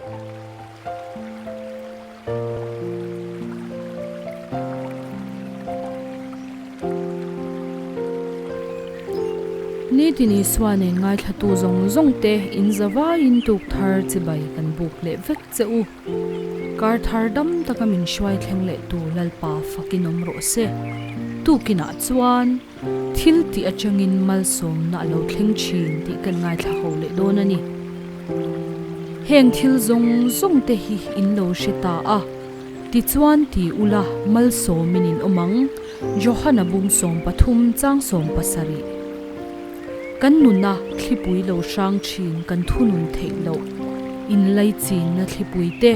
Nitin Isua nen ngaithlatu zawng zawng te in zavaiin tuk thar chibai kan buk leh vek che u. Kar thar dam taka min hruai thleng leh tu Lalpa fakin awm rawh se. Tukinah chuan thil tih atangin malsawmna a lo thleng thin tih kan ngaithla ho leh dawn a ni. Heng thil zawng zawng te hi in lo hre ta a, tichuan ti ula malsawmin in awm ang, Johana bung 13 chang 17. Kan nuna thlipui lo hrang thin kan thunun theih loh inlaichinna thlipui te,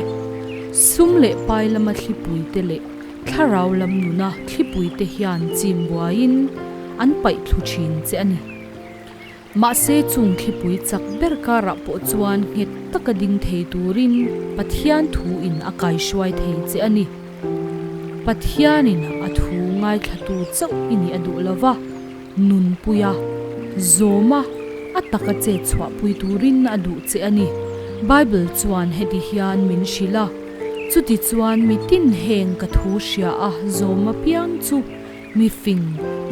sum leh pai lama thlipui te leh thlarau lam nuna thlipui te hian chim buaiin an paih thlu thin che a ni. Mahse chung thlipui chak ber karah pawh chuan nghet taka ding thei turin Pathian thu in a kaihruai thei che a ni. Pathianin a thu ngaithlatu chauh i nih a duh lova. Nunpuia, Zawma, a taka chet chhuahpui turin a duh che a ni. Bible chuan heti hian min hrilh a, Chuti chuan mitin heng ka thu hria a zawm apiang chu mi fing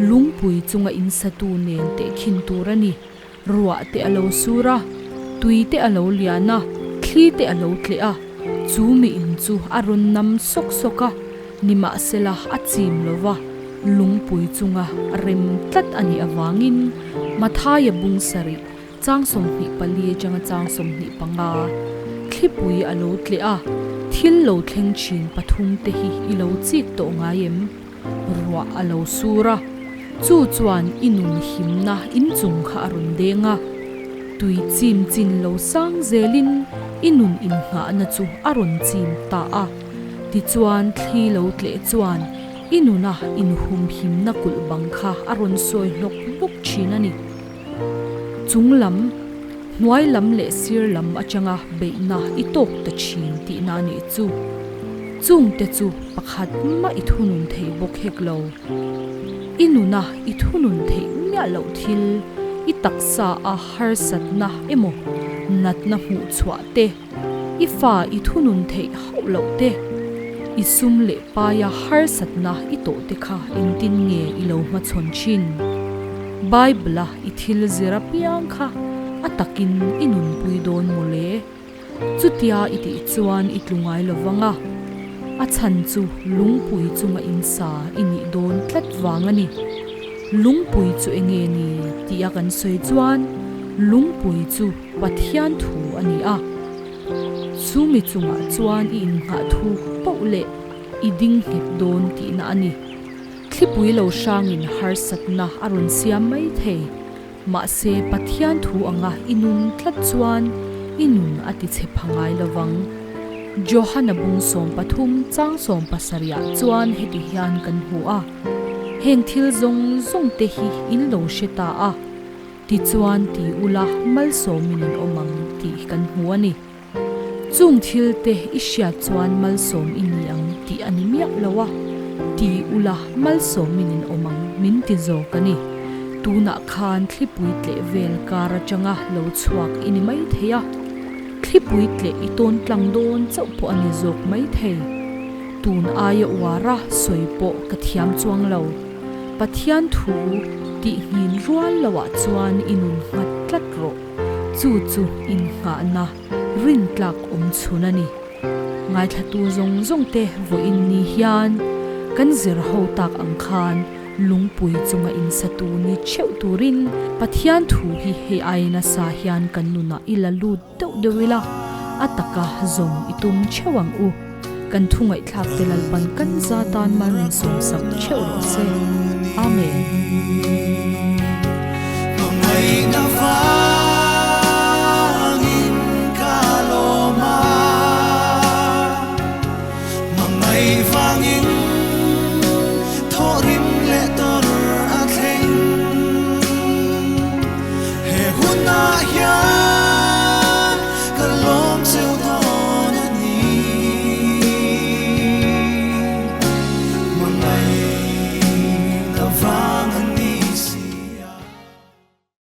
lungpui chunga insatu nen tehkhin tur a ni. Ruah te a lo sur a, tui te a lo lian a, thli te a lo tleh a, chu mi in chu a rawn nam sawk sawk a, nimahsela a chim lo va, lungpui chunga rem tlat a nih avangin Mathaia bung sarih chang 24 atanga chang 25 thlipui a lo tleh a, thil lo thleng thin pathum te hi i lo chik tawh ngai em? Ruah a lo sur a, chu chuan i nun himna inchung kha a rawn deng a. Tui chim chin lo sang zelin i nun inngahna chu a rawn chim ta a. Tichuan thli lo tleh chuan i nuna inhumhimna kulh bang kha a rawn sawi hlawk hlawk thin a ni. Chung lam, hnuai lam leh sir lam atanga beihna i tawk ta thin tihna a nih chu. Chungte chu pakhat mah i thunun thei bawk hek lo. I nuna i thunun theih miah loh thil, i taksa a harsatna emaw natna hmuh chhuah te, I fa i thunun theih hauh loh te, i sum leh paia harsatna i tawh te kha engtin nge i lo hmachhawn thin? Bible-a i thil zir apiang kha a takin i nunpui dawn maw le? Chutia i tih chuan i tlu ngai lo vang a, a chhan chu lungpui chunga insa i nih dawn tlat vang a ni. Lungpui chu enge ni tih a kan sawi chuan lungpui chu Pathian thu a ni a, chumi chungah chuan i innghah thuk poh leh i ding nghet dawn tihna a ni. Thlipui lo hrangin harsatna a rawn siam mai thei, mahse Pathian thu anga i nun tlat chuan i nun a ti chhe pha ngai lo vang. Johana bung 13 chang 17 ah chuan heti hian kan hmu a, Heng thil zawng zawng te hi in lo hre ta a. Tichuan ti ula malsawmin in awm ang tih kan hmu a ni. Chung thil te i hriat chuan malsawm i ni ang tih a ni miah lo a, ti ula malsawmin in awm ang min ti zawk a ni. Tunah khan thlipui tleh vel kar atanga lo chhuak i ni mai thei a, thlipui tleh i tawn tlang dawn chauh pawh a ni zawk mai thei. Tun aia uara sawi pawh ka thiam chuang lo. Pathian thu tih nghin rual loah chuan i nun nghat tlat rawh. Chu chu innghahna rintlak awm chhun a ni. Ngaithlatu zawng zawng te vawiin ni hian kan zir ho tak ang khan lungpui chunga insatu ni theuh turin Pathian thu hi hei aia nasa hian kan nunah i la lut deuh deuh ila, a taka zawm i tum theuh ang u. Kan thu ngaihthlak te Lalpan kan za tan mal min sawmsak theuh rawh se. Amen.